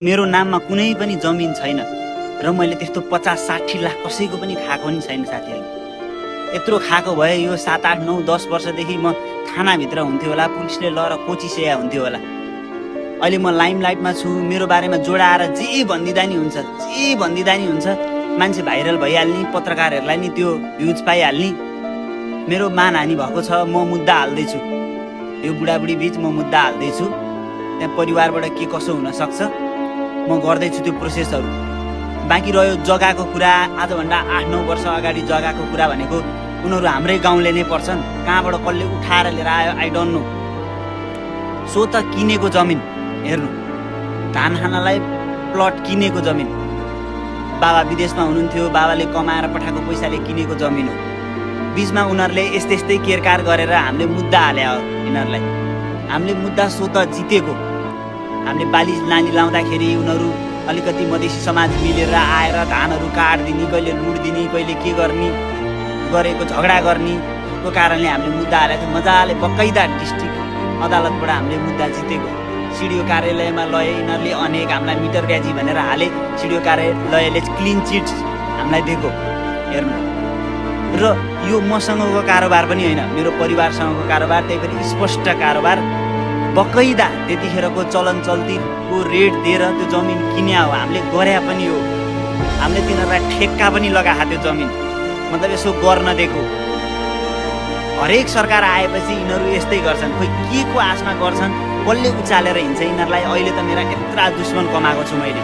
मेरो नाममा कुनै पनि जमिन छैन र मैले त्यस्तो 50-60 लाख कसैको पनि खाएको नि छैन साथीहरू। यत्रो खाएको भए यो 7, 8, 9, 10 वर्षदेखि म थानाभित्र हुन्थ्यो होला, पुलिसले लएर कोचिसेया हुन्थ्यो होला। अहिले म लाइमलाइटमा छु, मेरो बारेमा जोडाएर जे भन्दिदानी हुन्छ, मान्छे भाइरल भइहाल्ने, पत्रकारहरूलाई नि त्यो भ्युज पाइहाल्ने। मेरो मानहानि भएको छ, म मुद्दा हाल्दैछु, यो बुढाबुढी बीच म मुद्दा हाल्दैछु। त्यहाँ परिवारबाट के कसो हुन सक्छ म गर्दैछु त्यो प्रोसेसहरू। बाँकी रह्यो जग्गाको कुरा, आजभन्दा 8-9 वर्ष अगाडि जग्गाको कुरा भनेको उनीहरू हाम्रै गाउँले नै पर्छन्, कहाँबाट कसले उठाएर लिएर आयो आई डोन्ट नो। सो त किनेको जमिन हेर्नु, धान खानलाई प्लट किनेको जमिन, बाबा विदेशमा हुनुहुन्थ्यो, बाबाले कमाएर पठाएको पैसाले किनेको जमिन हो। बिचमा उनीहरूले यस्तै केरकार गरेर हामीले मुद्दा हाले हो। यिनीहरूलाई हामीले मुद्दा सो त जितेको, हामीले बाली नाली लाउँदाखेरि उनीहरू अलिकति मधेसी समाज मिलेर आएर धानहरू काट्दिने, कहिले लुट्दिने, कहिले के गर्ने गरेको झगडा गर्नेको कारणले हामीले मुद्दा हालेको थियो। मजाले बकैदा डिस्ट्रिक्ट अदालतबाट हामीले मुद्दा जितेको। सिडिओ कार्यालयमा लए यिनीहरूले अनेक हामीलाई मिटर ब्याजी भनेर हाले, सिडिओ कार्यालयले क्लिन चिट हामीलाई दिएको। हेर्नु, र यो मसँगको कारोबार पनि होइन, मेरो परिवारसँगको कारोबार, त्यही पनि स्पष्ट कारोबार। बकैदा त्यतिखेरको चलन चल्तीको रेट दिएर त्यो जमिन किन्या हो, हामीले गरे पनि हो। हामीले तिनीहरूलाई ठेक्का पनि लगाएको त्यो जमिन, मतलब यसो गर्न दिएको। हरेक सरकार आएपछि यिनीहरू यस्तै गर्छन्, खोइ के को आशमा गर्छन्, कसले उचालेर हिँड्छ यिनीहरूलाई। अहिले त मेरा यत्रा दुश्मन कमाएको छु मैले।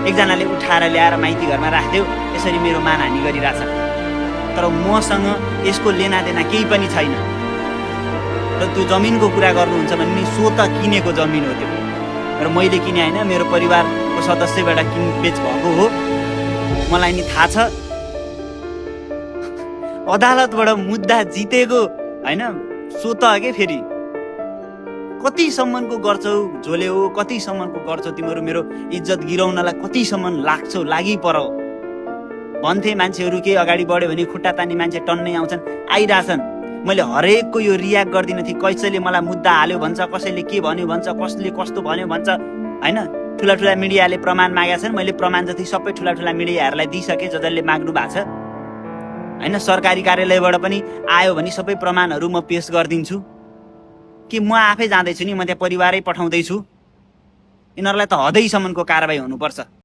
एकजनाले उठाएर ल्याएर माइती घरमा राख्थ्यो, यसरी मेरो मानहानि गरिरहेछ। तर मसँग यसको लेनादेना केही पनि छैन। र त्यो जमिनको कुरा गर्नुहुन्छ भने सो त किनेको जमिन हो त्यो, र मैले किने होइन, मेरो परिवारको सदस्यबाट किनबेच भएको हो। मलाई नि थाहा छ, अदालतबाट मुद्दा जितेको होइन, सो त के फेरि कतिसम्मको गर्छौ झोले हो, कतिसम्मको गर्छौ तिमीहरू, मेरो इज्जत गिराउनलाई कतिसम्म लाग्छौ, लागि परौ भन्थे मान्छेहरू। केही अगाडि बढ्यो भने खुट्टा तान्ने मान्छे टन्नै आउँछन्, आइरहेछन्। मैले हरेकको यो रियाक्ट गर्दिनँ थिएँ। कसैले मलाई मुद्दा हाल्यो भन्छ, कसैले के भन्यो भन्छ, कसले कस्तो भन्यो भन्छ होइन। ठुला मिडियाले प्रमाण मागेका छन्, मैले प्रमाण जति सबै ठुला मिडियाहरूलाई दिइसकेँ, जसले माग्नु भएको छ होइन। सरकारी कार्यालयबाट पनि आयो भने सबै प्रमाणहरू म पेश गरिदिन्छु। कि म आफै जाँदैछु नि, म त्यहाँ परिवारै पठाउँदैछु। यिनीहरूलाई त हदैसम्मको कारबाही हुनुपर्छ।